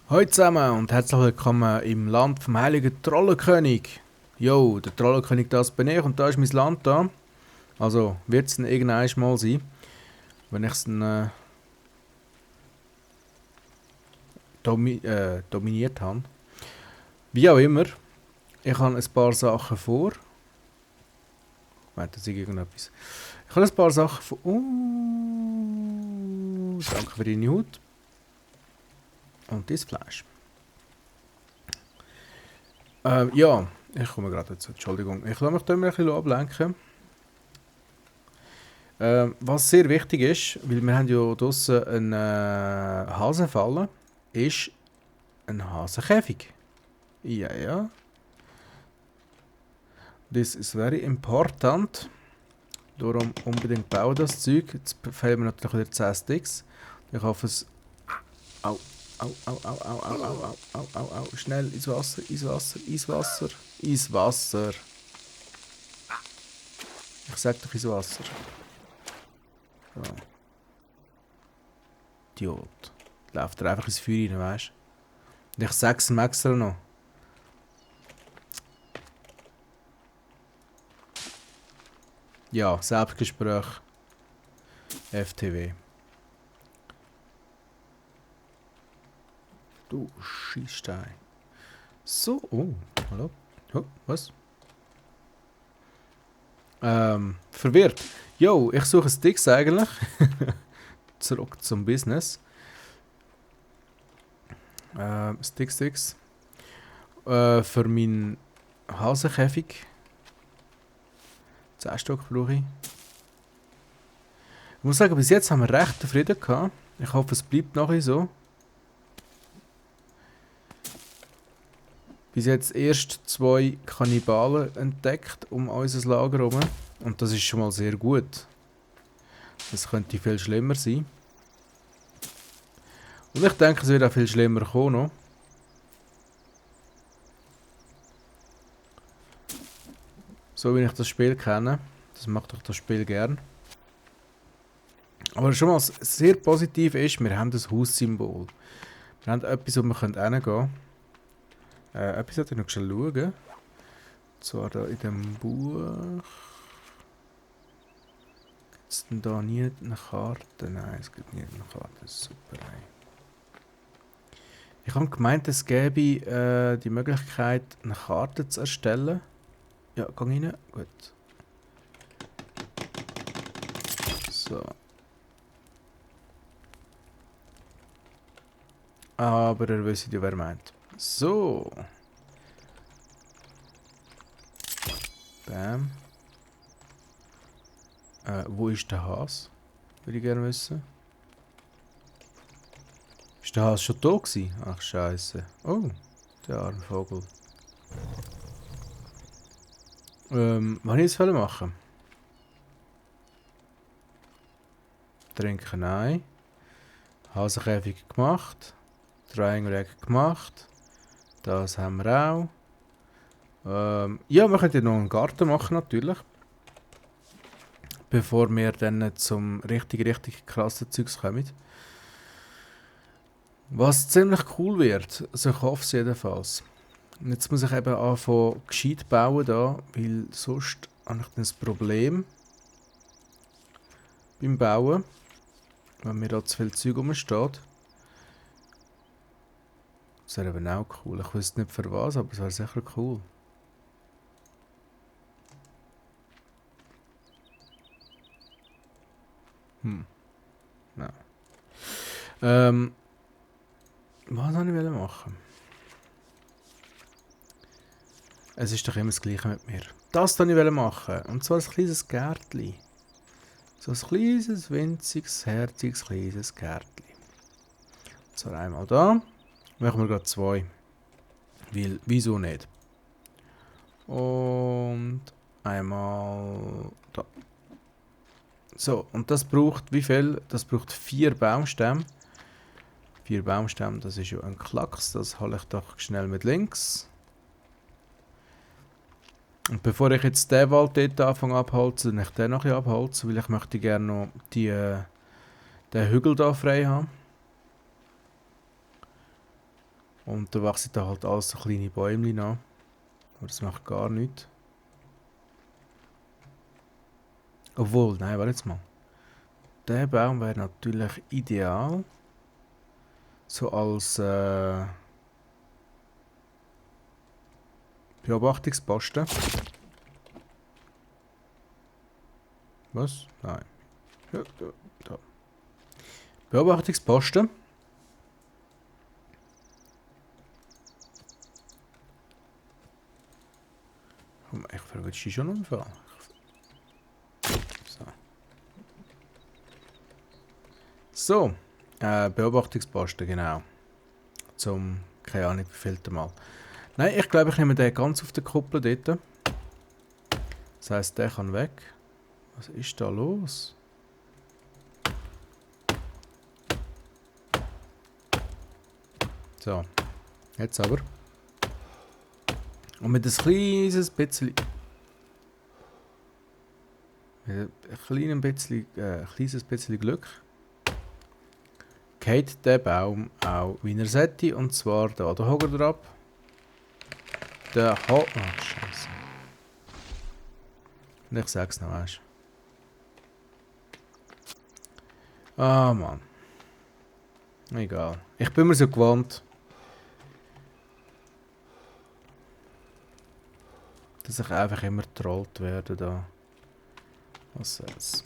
Hallo zusammen und herzlich willkommen im Land vom heiligen Trollenkönig. Jo, der Trollenkönig, das bin ich und da ist mein Land da. Also wird es dann irgendwann mal sein, wenn ich es dann dominiert habe. Wie auch immer, ich habe ein paar Sachen vor. Meint das irgendetwas? Ich habe ein paar Sachen vor. Danke für deine Haut und das Fleisch. Ja, ich komme gerade dazu. Entschuldigung. Ich lasse mich da immer ein bisschen ablenken. Was sehr wichtig ist, weil wir haben ja draussen einen Hasenfalle, ist ein Hasenkäfig. Ja, ja. Das ist very important. Darum unbedingt bauen das Zeug. Jetzt fehlen mir natürlich wieder 10 Sticks. Ich hoffe es... Au, au, au, au, au, au, au, au, au, au, au. Schnell ins Wasser, ins Wasser, ins Wasser, ins Wasser. Ich sag doch ins Wasser. So. Idiot. Läuft er einfach ins Feuer rein, weißt du? Und ich sag's ihm extra noch. Ja, Selbstgespräch. FTW. Du Schießstein. So, oh, hallo. Oh, was? Verwirrt. Jo, ich suche Sticks eigentlich. Zurück zum Business. Sticks. Für meinen Hasenkäfig. 10 Stück brauche ich. Ich muss sagen, bis jetzt haben wir recht zufrieden gehabt. Ich hoffe, es bleibt nachher so. Bis jetzt erst 2 Kannibalen entdeckt um unser Lager herum. Und das ist schon mal sehr gut. Das könnte viel schlimmer sein. Und ich denke, es wird auch viel schlimmer kommen noch. So wie ich das Spiel kenne. Das macht doch das Spiel gern. Aber schon mal sehr positiv ist, wir haben das Haussymbol. Wir haben etwas, wo wir hingehen können. Etwas sollte ich noch schnell schauen. Und zwar da in dem Buch. Gibt es denn da nie eine Karte? Nein, es gibt nie eine Karte. Das ist super. Ey. Ich habe gemeint, es gäbe die Möglichkeit, eine Karte zu erstellen. Ja, geh rein. Gut. So. Aber ihr wisst ja, wer meint. So. Bam. Wo ist der Hase? Würde ich gerne wissen. Ist der Hase schon da gewesen? Ach, scheiße. Oh, der arme Vogel. Was ich jetzt machen? Trinken, nein. Hasenkäfig gemacht. Triangle Egg gemacht. Das haben wir auch. Ja, wir könnten noch einen Garten machen, natürlich. Bevor wir dann zum richtig krassen Zeugs kommen. Was ziemlich cool wird, also ich hoffe es jedenfalls. Und jetzt muss ich eben anfangen gescheit bauen da, weil sonst habe ich dann ein Problem beim Bauen, wenn mir da zu viel Zeug rumsteht. Das wäre eben auch cool. Ich wüsste nicht für was, aber es wäre sicher cool. Nein. Was soll ich machen? Es ist doch immer das Gleiche mit mir. Das wollte ich machen. Und zwar ein kleines Gärtchen. So ein kleines, winziges, herziges, kleines Gärtchen. Und zwar einmal da. Machen wir gerade 2. Weil, wieso nicht? Und einmal da. So, und das braucht wie viel? Das braucht 4 Baumstämme. 4 Baumstämme, das ist ja ein Klacks. Das hole ich doch schnell mit links. Und bevor ich jetzt den Wald dort anfange abholzen, dann ich den noch abholzen, weil ich möchte gerne noch den Hügel da frei haben. Und da wachsen da halt alles so kleine Bäumchen an. Aber das macht gar nichts. Obwohl, nein, warte jetzt mal. Der Baum wäre natürlich ideal. So als Beobachtungsposten. Was? Nein. Ja, da. Beobachtungsposten. Ich verwünsche schon umfallen. So. Beobachtungsposten, genau. Zum, keine Ahnung, wie viel Mal. Nein, ich glaube, ich nehme den ganz auf der Kuppel dort. Das heisst, der kann weg. Was ist da los? So. Jetzt aber. Und mit ein kleines bisschen... Mit ein kleines bisschen Glück geht der Baum auch wie er sollte. Und zwar da. Da hockt er ab. Der hat... Oh, Scheiße. Und ich sag's noch, weißt du. Ah, Mann. Egal. Ich bin mir so gewohnt, dass ich einfach immer getrollt werde da. Was soll's.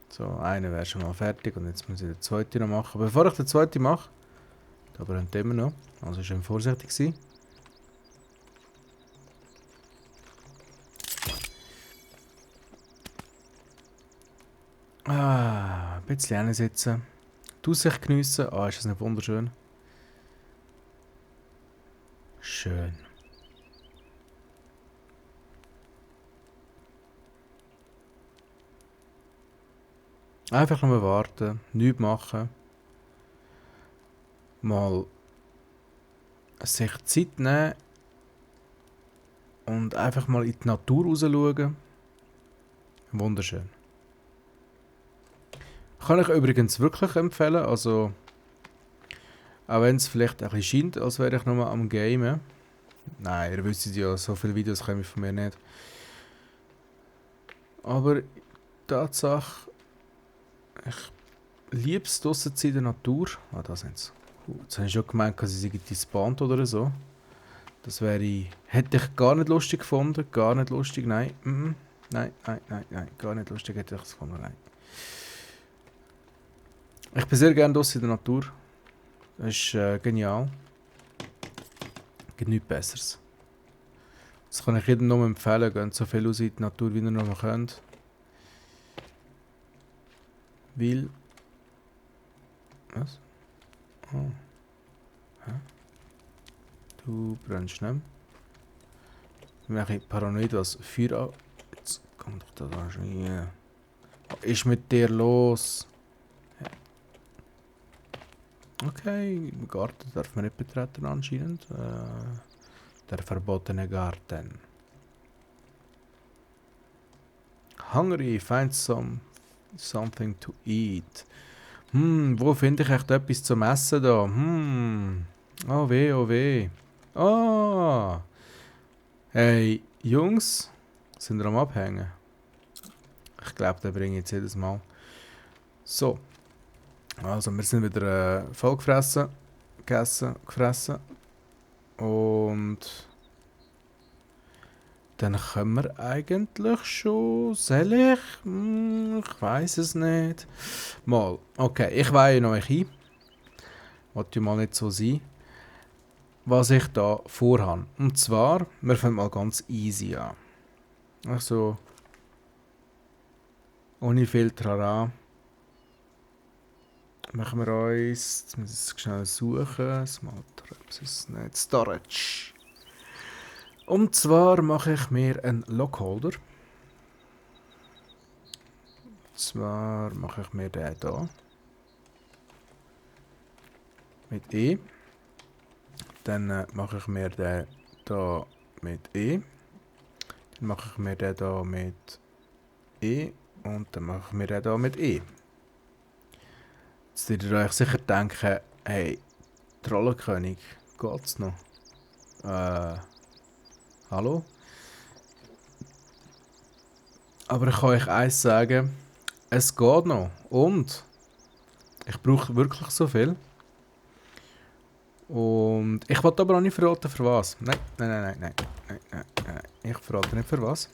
So, einer wäre schon mal fertig und jetzt muss ich den zweiten noch machen. Bevor ich den zweiten mache, da brennt immer noch. Also schön vorsichtig sein. Ein bisschen hinsitzen. Die Aussicht geniessen. Ah, ist das nicht wunderschön? Schön. Einfach nur warten, nichts machen. Mal sich Zeit nehmen und einfach mal in die Natur raus schauen. Wunderschön. Kann ich übrigens wirklich empfehlen, also auch wenn es vielleicht ein bisschen scheint, als wäre ich nochmal am Gamen. Nein, ihr wisst ja, so viele Videos kommen von mir nicht. Aber Tatsache, ich liebe es draussen in der Natur. Ah, da sind sie. Jetzt habe ich schon gemeint, dass sie gespawnt oder so. Das wäre, hätte ich gar nicht lustig gefunden. Gar nicht lustig, nein. Nein, nein, nein, nein. Gar nicht lustig hätte ich es gefunden, nein. Ich bin sehr gerne draussen in der Natur. Das ist genial. Gibt nichts Besseres. Das kann ich jedem nur empfehlen. Geht so viel aus in die Natur, wie ihr noch könnt. Weil... Was? Oh. Hä? Du brennst nicht. Ich bin ein bisschen paranoid, was Feuer an... Jetzt kommt doch da schon hier. Was ist mit dir los? Okay, im Garten darf man nicht betreten anscheinend. Der verbotene Garten. Hungry, find something to eat. Wo finde ich echt etwas zum Essen da? Oh weh, oh weh. Ah! Hey, Jungs, sind wir am Abhängen? Ich glaube, den bringe ich jetzt jedes Mal. So. Also, wir sind wieder voll gefressen, gegessen, gefressen. Und dann können wir eigentlich schon. Soll ich? Ich weiß es nicht. Mal. Okay, ich weihe euch ein. Wollte ja mal nicht so sein. Was ich da vorhabe. Und zwar, wir fangen mal ganz easy an. Also, ohne viel Trara. Machen wir uns, jetzt muss ich es schnell suchen, Storage. Und zwar mache ich mir einen Lockholder. Und zwar mache ich mir den hier. Mit E. Dann mache ich mir den hier mit E. Dann mache ich mir den hier mit E. Und dann mache ich mir den hier mit E. Jetzt werdet ihr euch sicher denken, hey, Trollenkönig, Geht's noch? Hallo? Aber ich kann euch eins sagen, es geht noch. Und ich brauche wirklich so viel. Und ich wollte aber auch nicht verraten, für was. Nein. Ich verrate nicht für was.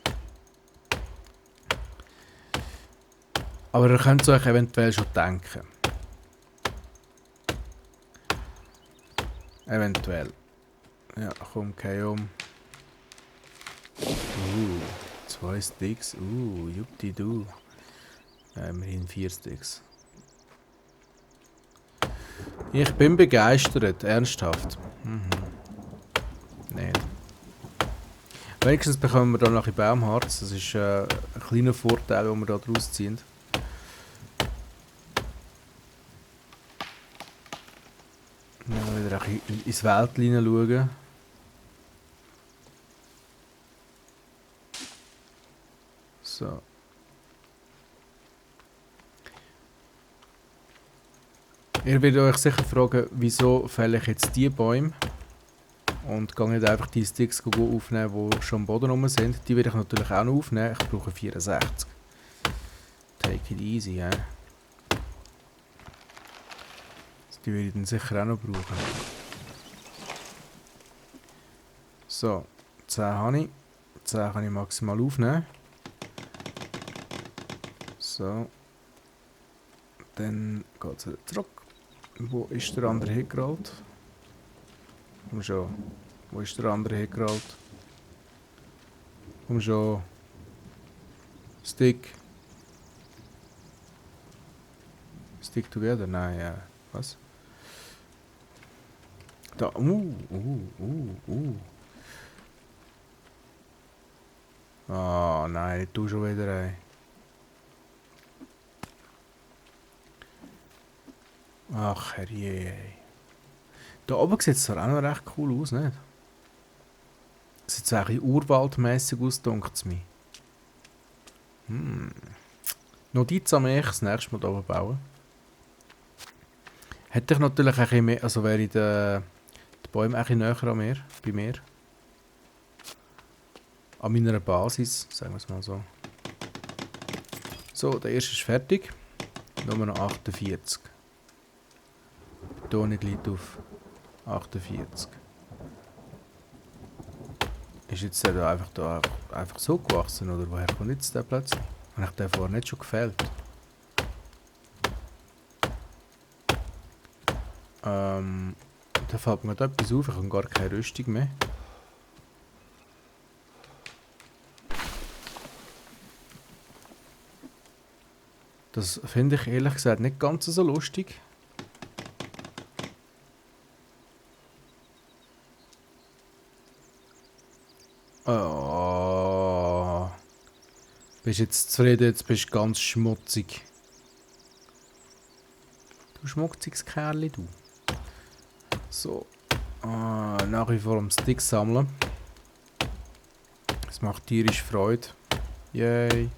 Aber ihr könnt es euch eventuell schon denken. Eventuell. Ja, komm, okay, um. 2 Sticks. Juppdi-du. Ja, immerhin 4 Sticks. Ich bin begeistert, ernsthaft. Nicht. Wenigstens bekommen wir da noch ein Baumharz. Das ist ein kleiner Vorteil, den wir da draus ziehen. Ja, wieder ein bisschen ins Wäldchen hineinschauen. So. Ihr werdet euch sicher fragen, wieso fälle ich jetzt diese Bäume und gehe nicht einfach die Sticks aufnehmen, die schon am Boden rum sind. Die werde ich natürlich auch noch aufnehmen. Ich brauche 64. Take it easy, ja. Die werde ich dann sicher auch noch brauchen. So, 10 habe ich. 10 kann ich maximal aufnehmen. So. Dann geht es wieder zurück. Wo ist der andere hingerollt? Komm schon. Wo ist der andere hingerollt? Komm schon. Stick. Stick together? Nein, ja. Was? Da. Ah, nein, du schon wieder ein. Ach, herrje. Da oben sieht es zwar auch noch recht cool aus, nicht? Sieht so ein bisschen urwaldmässig aus, denkt es mir. Notiz an mich, das nächste Mal hier oben bauen. Hätte ich natürlich ein bisschen mehr, also wäre die Bäume ein bisschen näher an mir, bei mir. An meiner Basis, sagen wir es mal so. So, der erste ist fertig. Nummer noch 48. Hier nicht liegt auf 48. Ist jetzt der da einfach so gewachsen, oder woher kommt jetzt der plötzlich? Habe ich den vorher nicht schon gefällt? Da fällt mir etwas auf, ich habe gar keine Rüstung mehr. Das finde ich ehrlich gesagt nicht ganz so lustig. Oh. Bist jetzt zufrieden, jetzt bist du ganz schmutzig. Du schmutziges Kerl, du. So. Nach wie vor am Stick sammeln. Das macht tierisch Freude. Yay.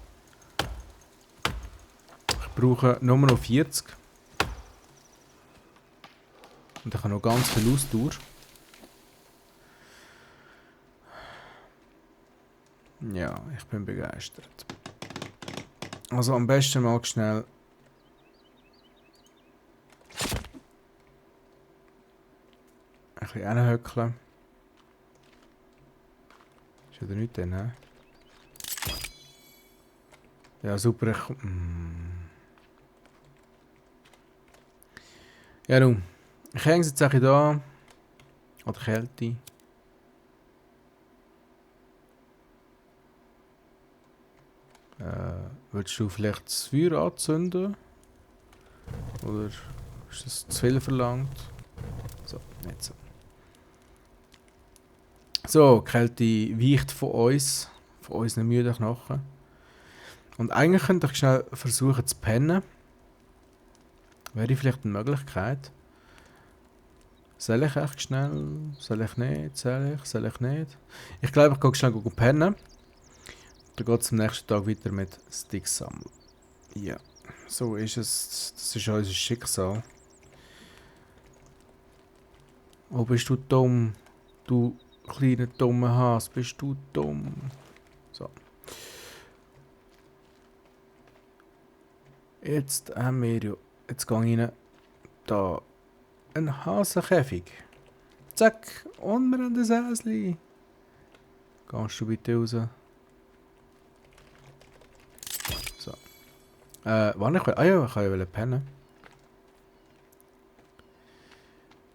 Ich brauche nur noch 40. Und ich habe noch ganz viel Ausdauer. Ja, ich bin begeistert. Also am besten mal schnell ein bisschen hinhöckeln. Ist wieder nichts drin, hä? Ja, super. Ja, nun. Ich hänge es jetzt ein bisschen da. An der Kälte. Würdest du vielleicht das Feuer anzünden? Oder ist das zu viel verlangt? So, nicht so. So, die Kälte weicht von uns, von unseren müden Knochen. Und eigentlich könnte ich schnell versuchen zu pennen. Wäre vielleicht eine Möglichkeit. Soll ich echt schnell? Soll ich nicht? Soll ich nicht? Ich glaube, ich gehe schnell pennen. Dann geht es am nächsten Tag weiter mit Sticks sammeln. Ja, so ist es. Das ist unser Schicksal. Oh, bist du dumm. Du kleiner dummer Hase, bist du dumm. So. Jetzt haben wir ja... Jetzt gehe ich rein. Da. Ein Hasenkäfig. Zack. Und wir haben das Häsli. Gehst du bitte raus? So. Wann ich will... Ah ja, ich kann ja pennen.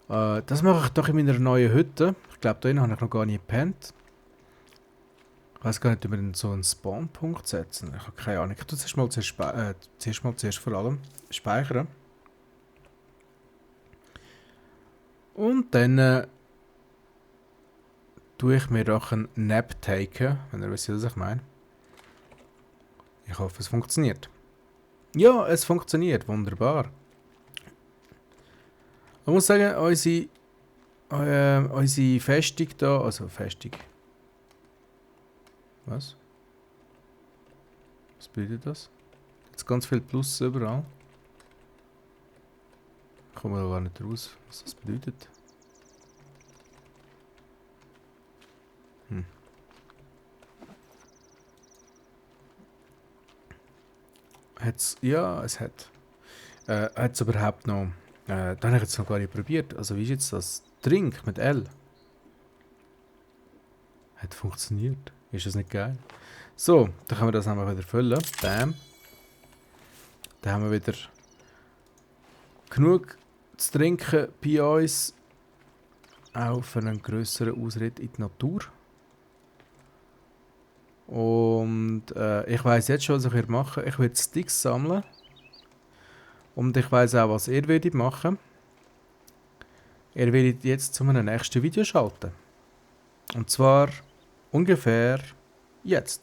Das mache ich doch in meiner neuen Hütte. Ich glaube, da habe ich noch gar nicht gepennt. Ich weiß gar nicht, ob wir so einen Spawnpunkt setzen. Ich habe keine Ahnung. Ich tue zuerst vor allem speichern. Und dann tue ich mir doch einen Nap taken, wenn ihr wisst, was ich meine. Ich hoffe, es funktioniert. Ja, es funktioniert. Wunderbar. Ich muss sagen, unsere Festung da, also Festung. Was? Was bedeutet das? Jetzt ganz viel Plus überall. Ich komme da gar nicht raus, was das bedeutet. Hat's? Ja, es hat. Hat es überhaupt noch... da habe ich jetzt noch gar nicht probiert. Also wie ist jetzt das? Trink mit L. Hat funktioniert. Ist das nicht geil? So, dann können wir das einfach wieder füllen. Bam. Dann haben wir wieder genug zu trinken bei uns. Auch für einen grösseren Ausritt in die Natur. Und ich weiss jetzt schon, was ich machen werde. Ich werde Sticks sammeln. Und ich weiss auch, was ihr werdet machen. Ihr werdet jetzt zu einem nächsten Video schalten. Und zwar ungefähr jetzt.